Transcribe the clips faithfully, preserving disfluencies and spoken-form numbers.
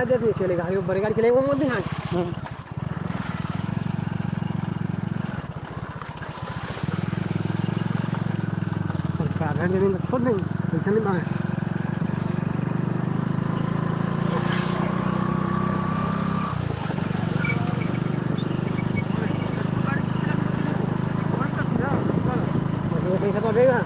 चलेगा, वो बड़े गाड़ी चलेगा, वो मत दिखाएं। आधा जमीन तो खोद देंगे, पैसा नहीं मांगे। पैसा तो देगा।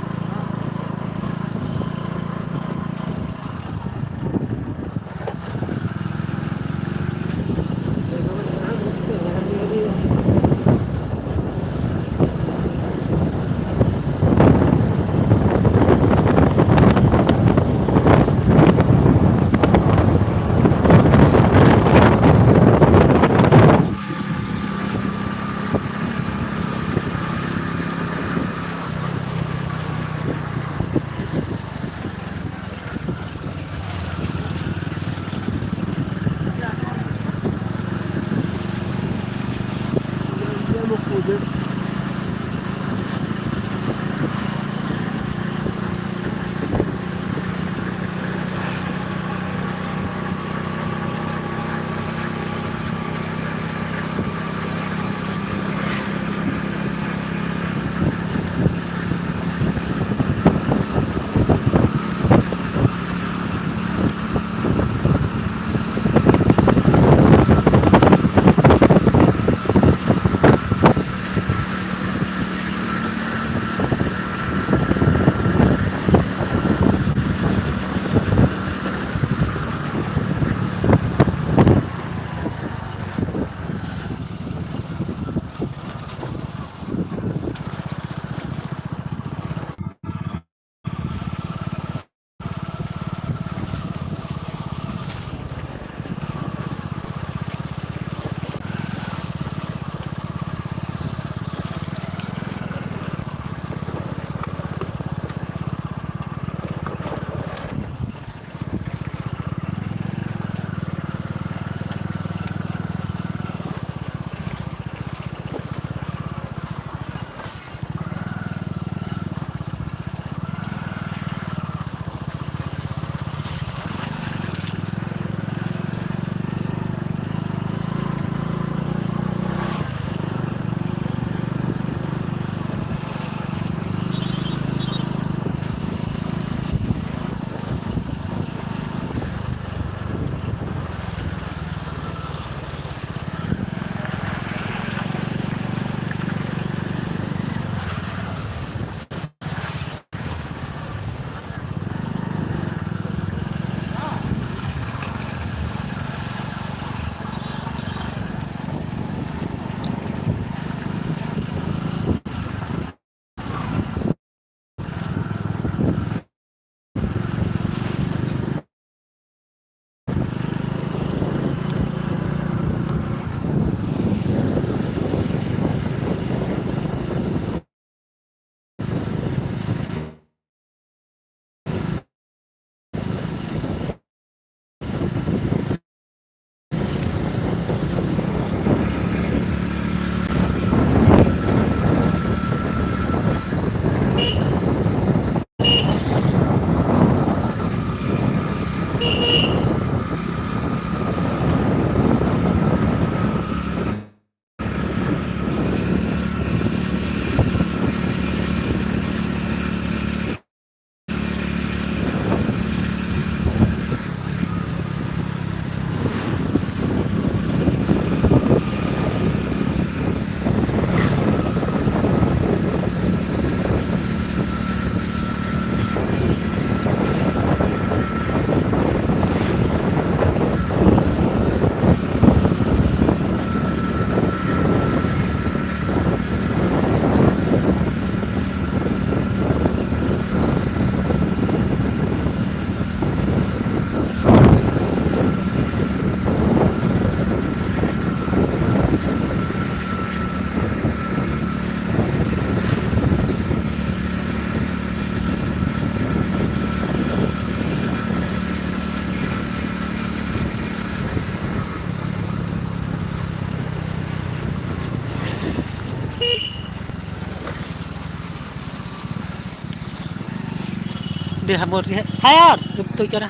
दे, हाँ, बोल रही है। हाँ यार, रुक तो जरा।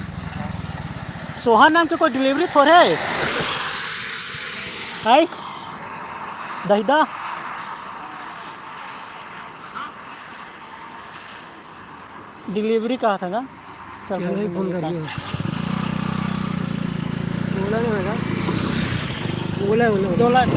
सोहन नाम के कोई delivery थोड़े है? आई दहिदा। Delivery कहा था ना? चल चल भाई, भाई, फोन कर लियो। ओला नहीं होगा। ओला, ओला। दो लाख।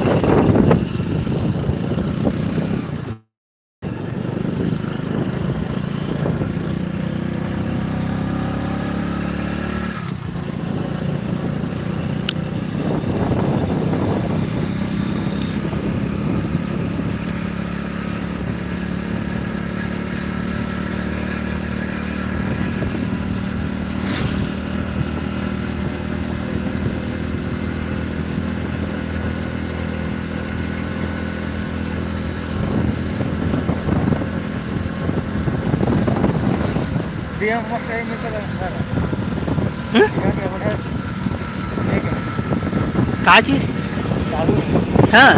का चीज? हाँ।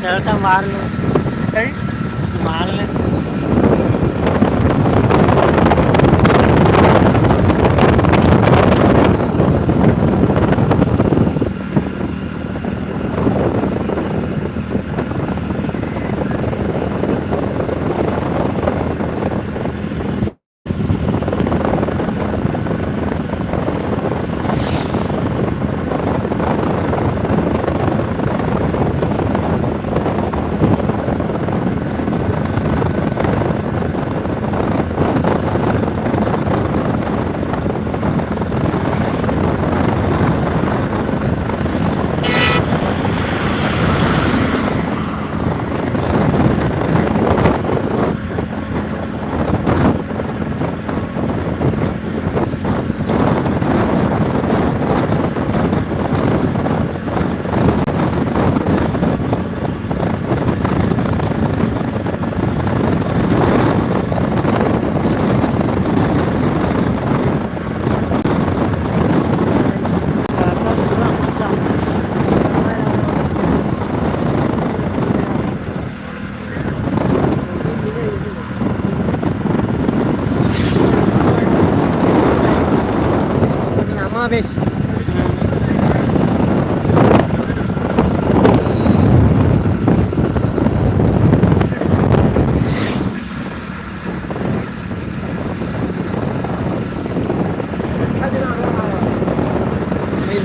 चल, तो मार ले। मार ले। ये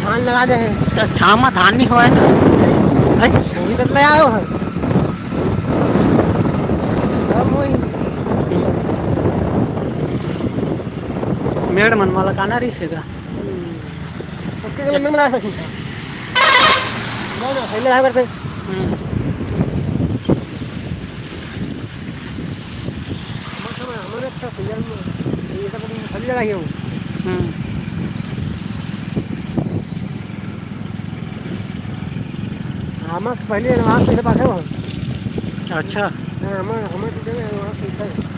धान लगा दे हे। त छामा धान नहीं होय ना? है? वही तो ले आयो है। सब वही। मेड़ मन वाला काना रही से का? ओके, तो मैं बना सकती हूँ। ना, ना, पहले लगा करते। हम्म। हमारे, हमारे अच्छा सीजन में ये सब हम खाली लगा ही हूँ। हम्म। हमारे पहले एडवांस पैसे पाते हो। अच्छा। हाँ, हमारे, हमारे तो देंगे एडवांस पैसा।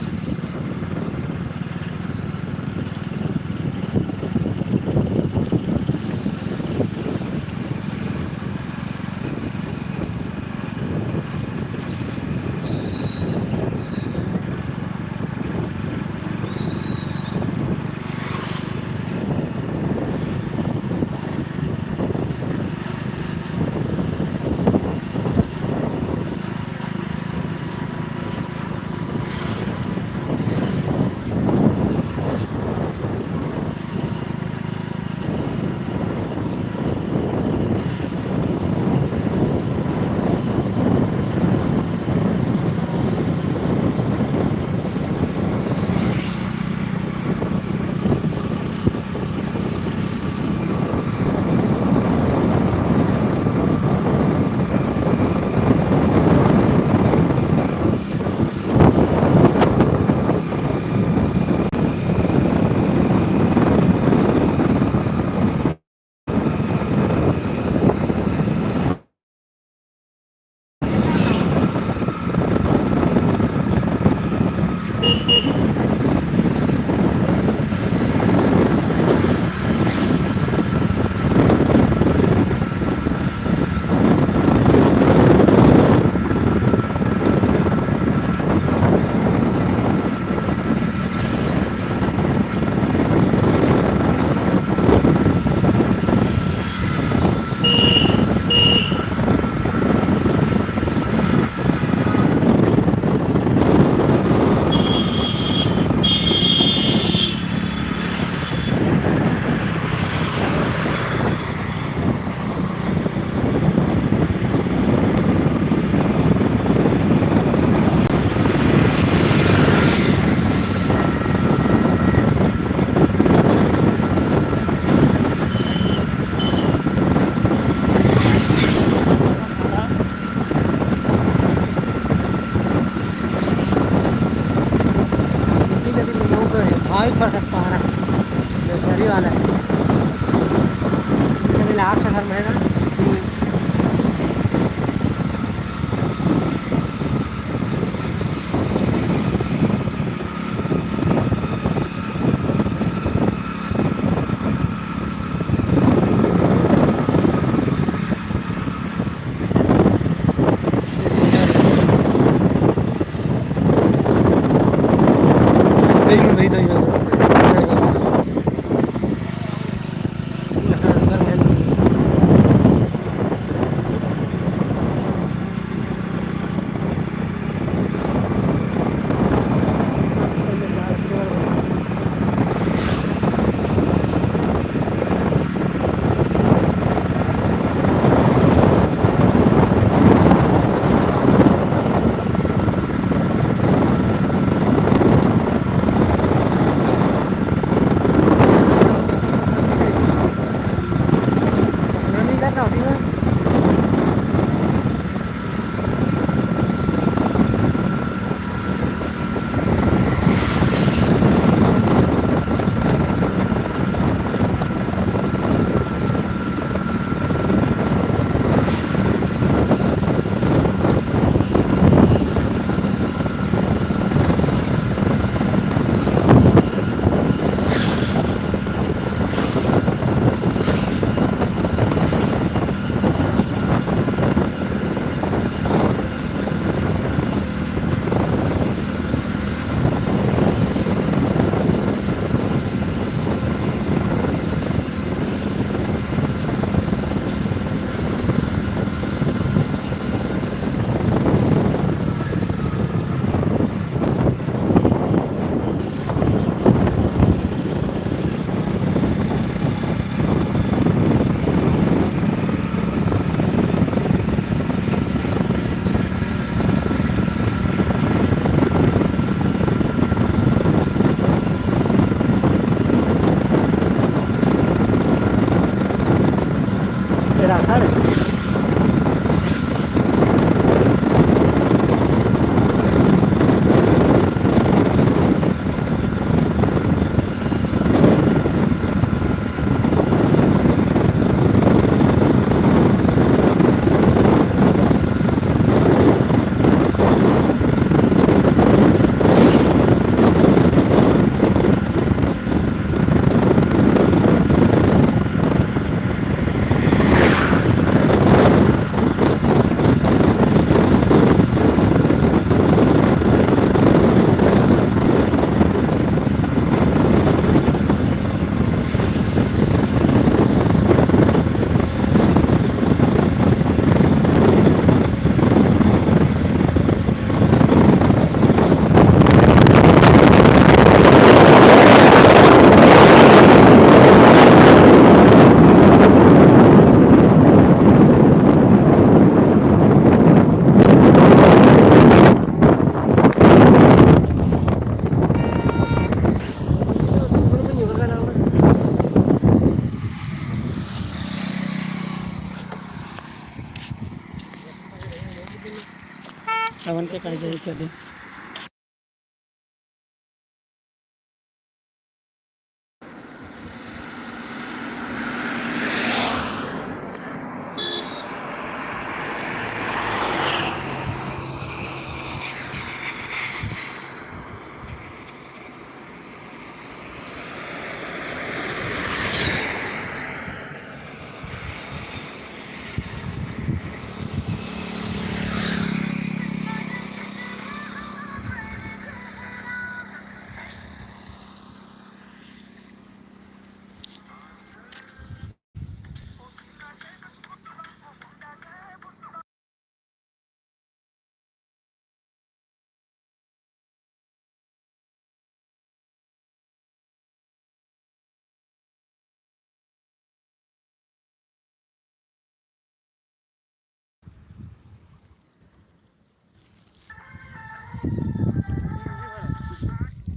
हमन के काहे जाही कदे।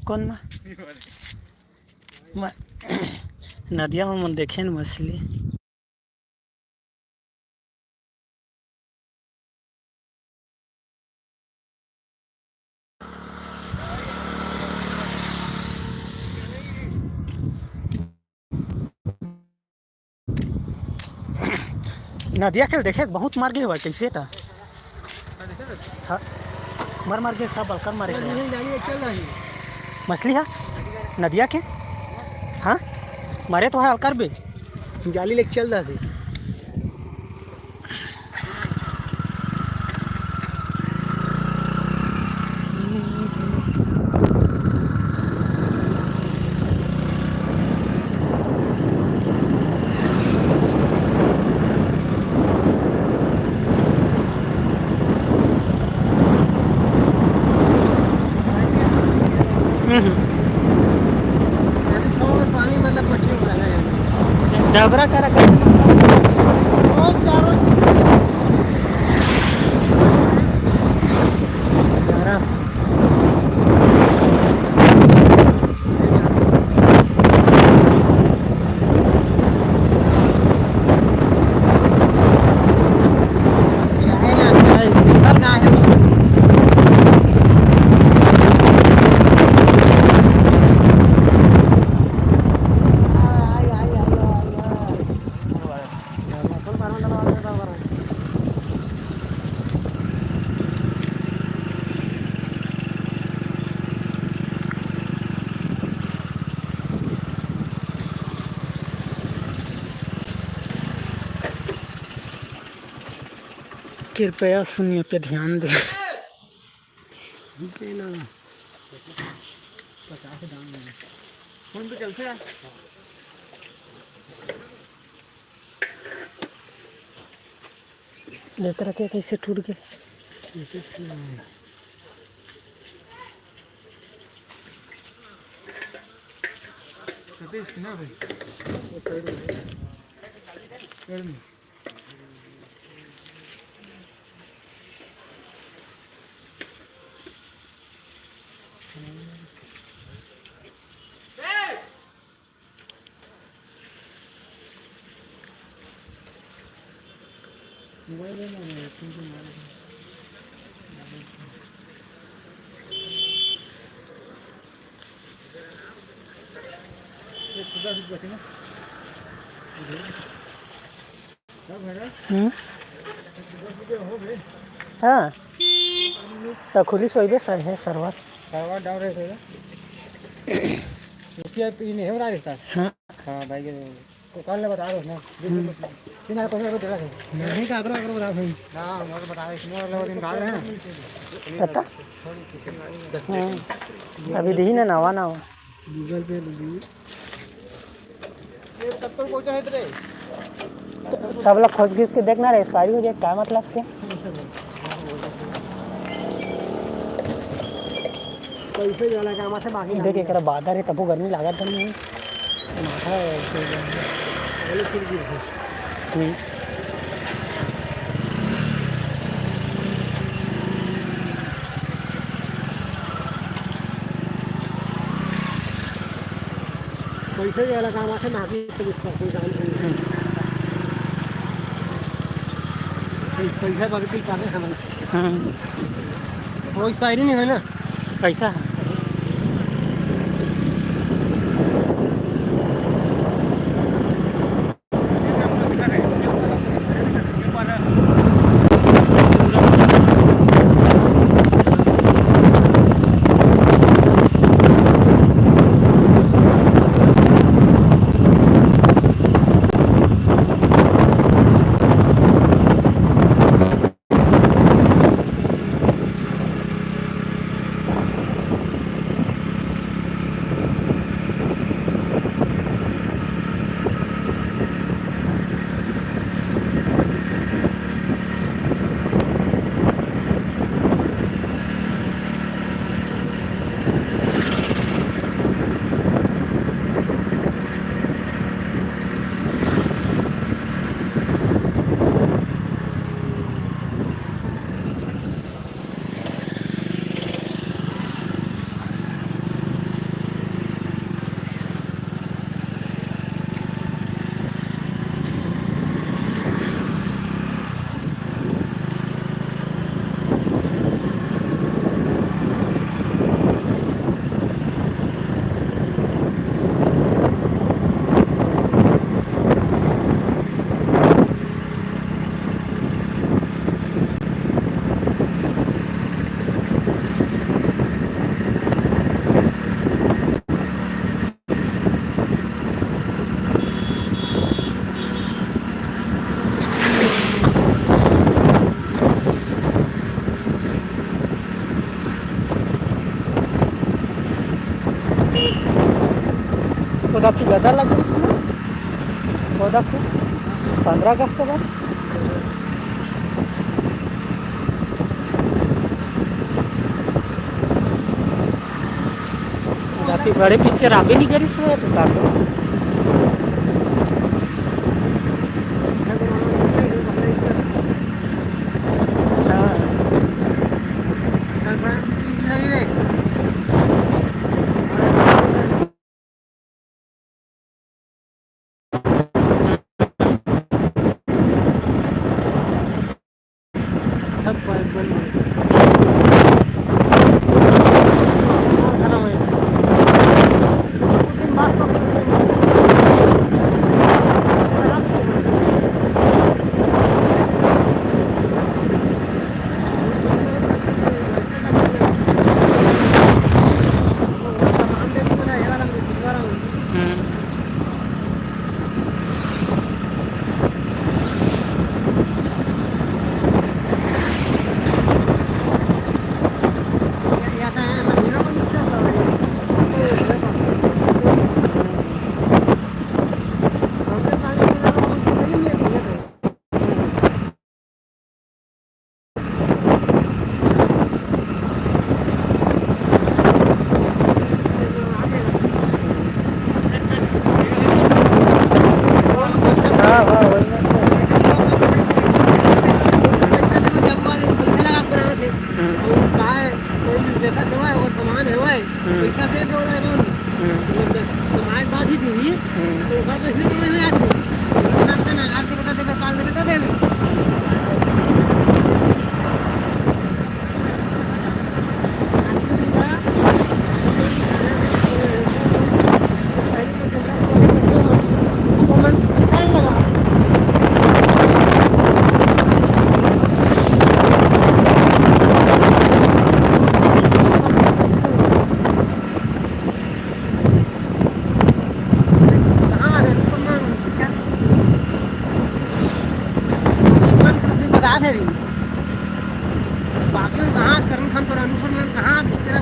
कौन मा? मा-, नदिया में मन देखे न मछली। नदिया के देखे बहुत मर गे हवय, कइसे ता? हाँ, मर मर गे सब, अलकर मारे गे। मछली हा नदिया के, हाँ, मरे तो है अलकर बे। जाली लेके चल रहा थे। हम्म। डबरा करा कर। कृपया सुनिए पे ध्यान दें। फोन पे चलते हैं। लेकर के कैसे टूट गए? सतीश ना भाई। हम्म। हाँ। त खुली सोइबे सही है सरवा। सरवा डाउन रहे थे। रुपया पी नहीं हो रहा रिश्ता। हाँ। हाँ भाई, ये तो कल ने बता दो ना। हम्म। तीन हजार पैसा को देला थे। नहीं, का अगरो, अगरो बता दो। ना, मोर बता दे, मोर ले दिन गाल है ना। पता? हाँ। अभी देही ना, नवा, नवा। Google Pay दे दी। सब लोग खोज खींच के देखना रे, expiry हो जाए, क्या मतलब के? पैसे वाला काम है, बाकी देख, एकरा बादर है, तबो गर्मी लागत नहीं है। माथा है, ऐसे ही है। हम्म। पैसे वाला काम आथे, बाकी तो कुछ कोई काम नहीं है। पैसा बगती पावे हमन। हाँ। वो एक्सपायरी नहीं है ना? कैसा है? ओदा फिर गदा लग गई इसमें। ओदा फिर पंद्रह अगस्त के बाद। काफी बड़े पिक्चर आप ही नहीं करी से तो काको। हाँ। हम्म। हम्म। तो माय बात ही दी, हम्म। तो ओकर तो इसलिए कमाई में आती। तो ना, ना, आज के बता देबे, काल देबे, तो देबे। कहाँ आ रहे हैं? तुम लोग क्या? दुश्मन को तुम बता दे रही। बाकी लोग कहाँ करन खान पर अनुसरण कहाँ तेरा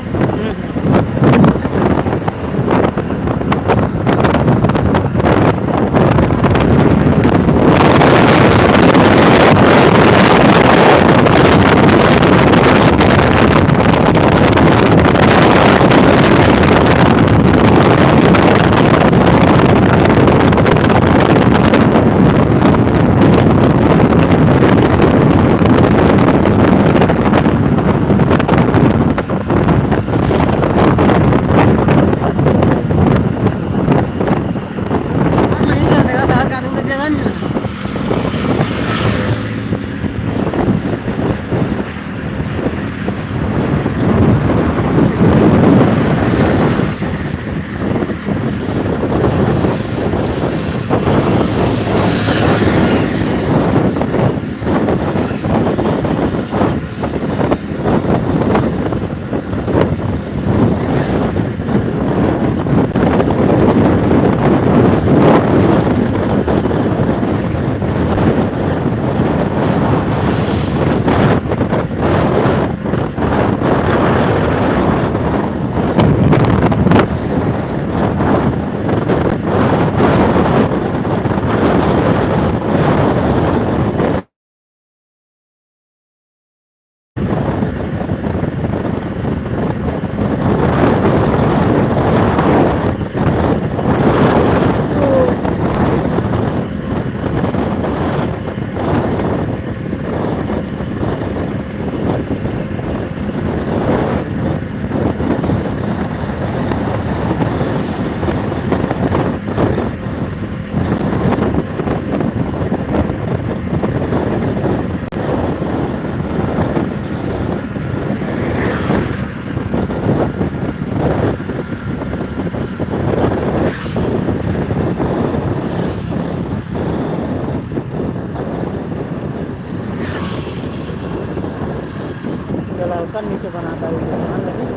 लड़का नीचे बना डाल के ध्यान लगे।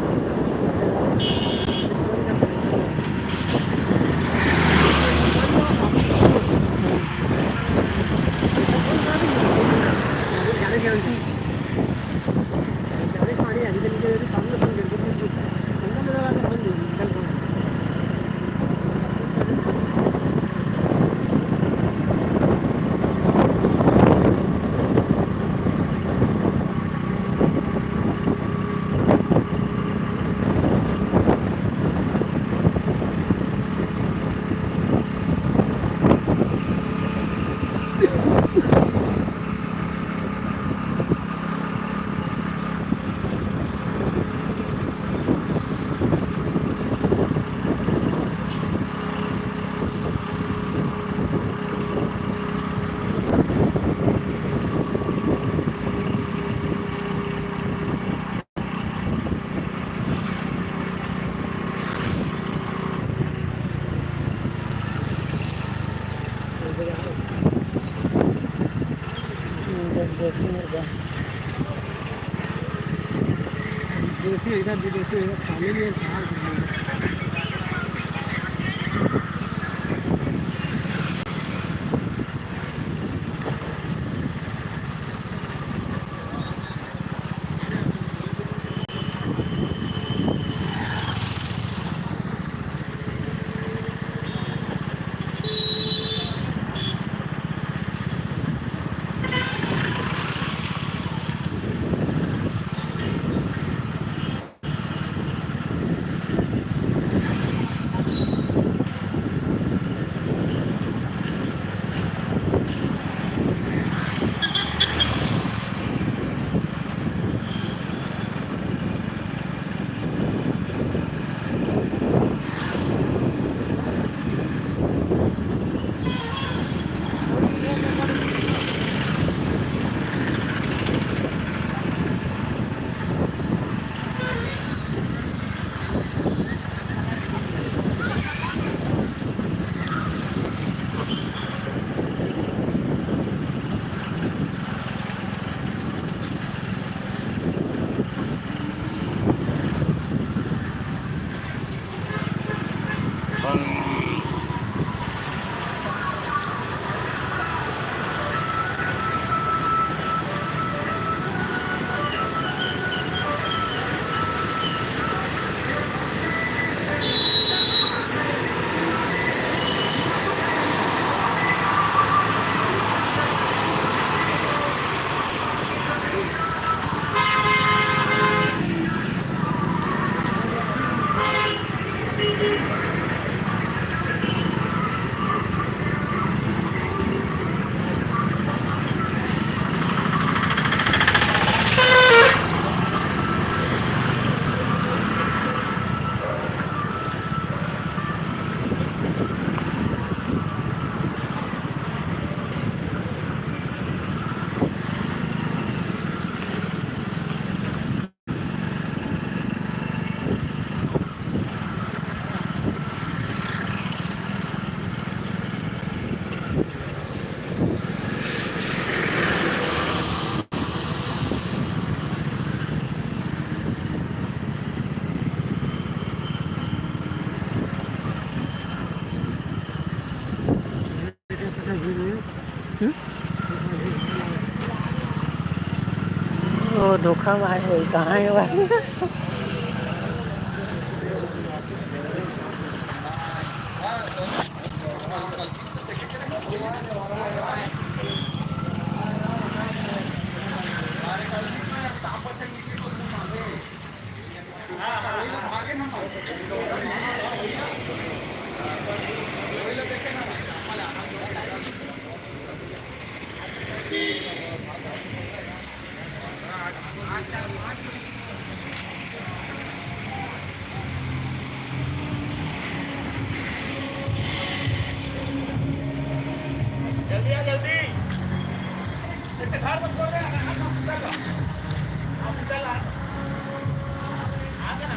विदेशी मुर्गा। विदेशी एकदम, विदेशी एकदम, खाने में था। हम्म? ओ, धोखा म आए होही, कहाँ हे भाई? जल्दी आ, जल्दी। इतने घर मत खोल रहे, आप चल रहा। आप चल रहा। आ गया ना।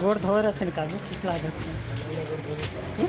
गोड़ धोए रहिथे न, काबर ठीक लागत हे।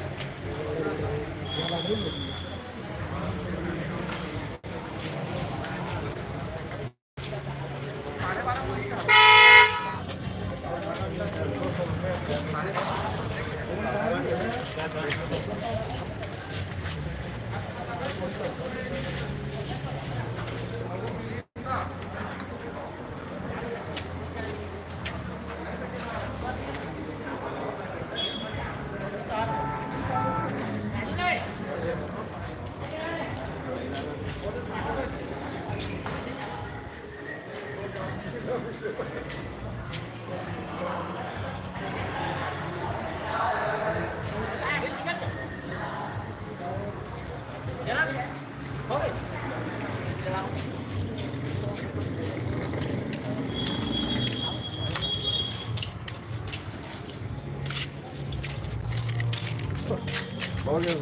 हो गया।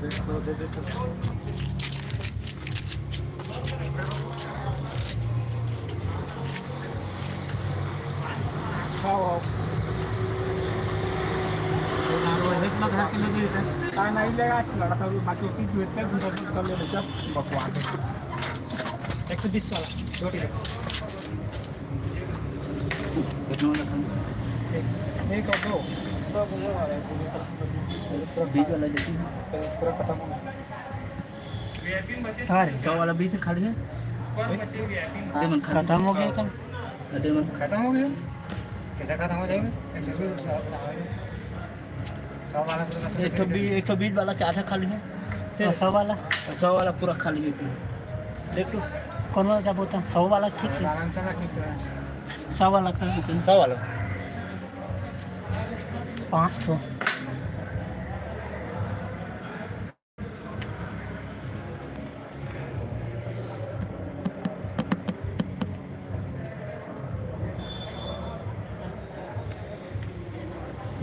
एक सौ दे दे तो। खाओ, आओ। तो नारो है, इतना घर के ले जाइए इधर। हाँ, नहीं लेगा, लड़ा सब बाकी होती, दो इतने दूसरा कुछ कर ले, चल, बकवास। एक सौ बीस वाला, दो टिकट। कितना वाला खाली? एक, एक और दो। सब उम्र वाला है, पूरा बीच वाला देखिए। पूरा खत्म हो गया। हाँ रे। सौ वाला बीच खाली है। हाँ। खत्म हो गया था। अरे मन खत्म हो गया। कैसा खत्म हो जाएगा? एक सौ बीस वाला खत्म हो जाएगा। एक सौ बीस, एक सौ बीस वाला चार ठो खाली है। तो सौ वाला? सौ वाला पूरा खाली है। देख लो। कौन वाला जाबो त? सौ वाला ठीक है। आराम से ना, ठीक है। सौ वाला कर दो। सौ वाला। पाँच ठो।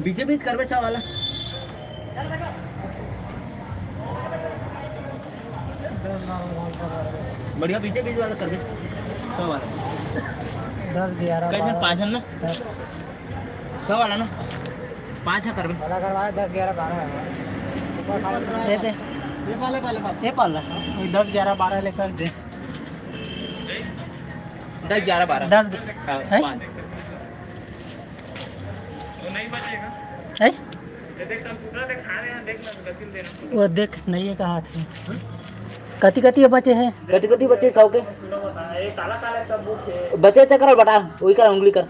बीचे बीच करबे सौ वाला। बढ़िया बीचे बीच वाला करबे। सौ वाला। दस ग्यारह कई झन? बारह। पाँच झन ना। हाँ। सौ वाला ना। पाँच ह करबे। वाला करवा दस ग्यारह बारह है। ऊपर खाली ये दे। ये वाले, वाले, वाले। ये वाला। वही दस ग्यारह बारह लेकर दे। दस ग्यारह बारह। दस ग-, हाँ, है? पाँच। वो नहीं बचेगा। है? ये देख, कंप्यूटर दिखा रहे हैं, देख ना, गति देना। वो देख, नहीं है कहा हाथ में। कति कति बचे हैं? कति कति बचे सौ के? ये काला काला सब बुक है। बचे चक्कर बटा, वही कर उंगली कर।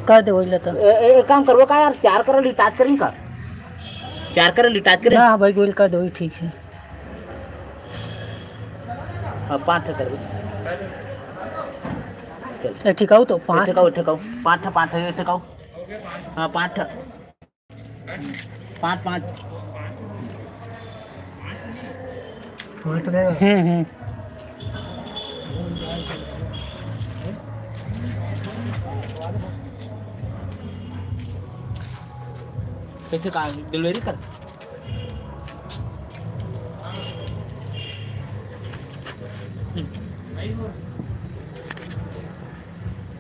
कर दे वही लेता। ए, ए, एक काम करबो का यार, चार कर लिटाच करी का? चार कर लिटाच करी? ना भाई, गोल कर दे, वही ठीक है। हाँ, पाँच ठे करबे। चल। ए, ठिकाऊ तो, पाँच। ठिकाऊ, ठिकाऊ। पाँच ठे, पाँच ठे, ठिकाऊ। हाँ, पाँच ठे। पाँच, पाँच। हम्म, हम्म। कैसे का डिलीवरी कर?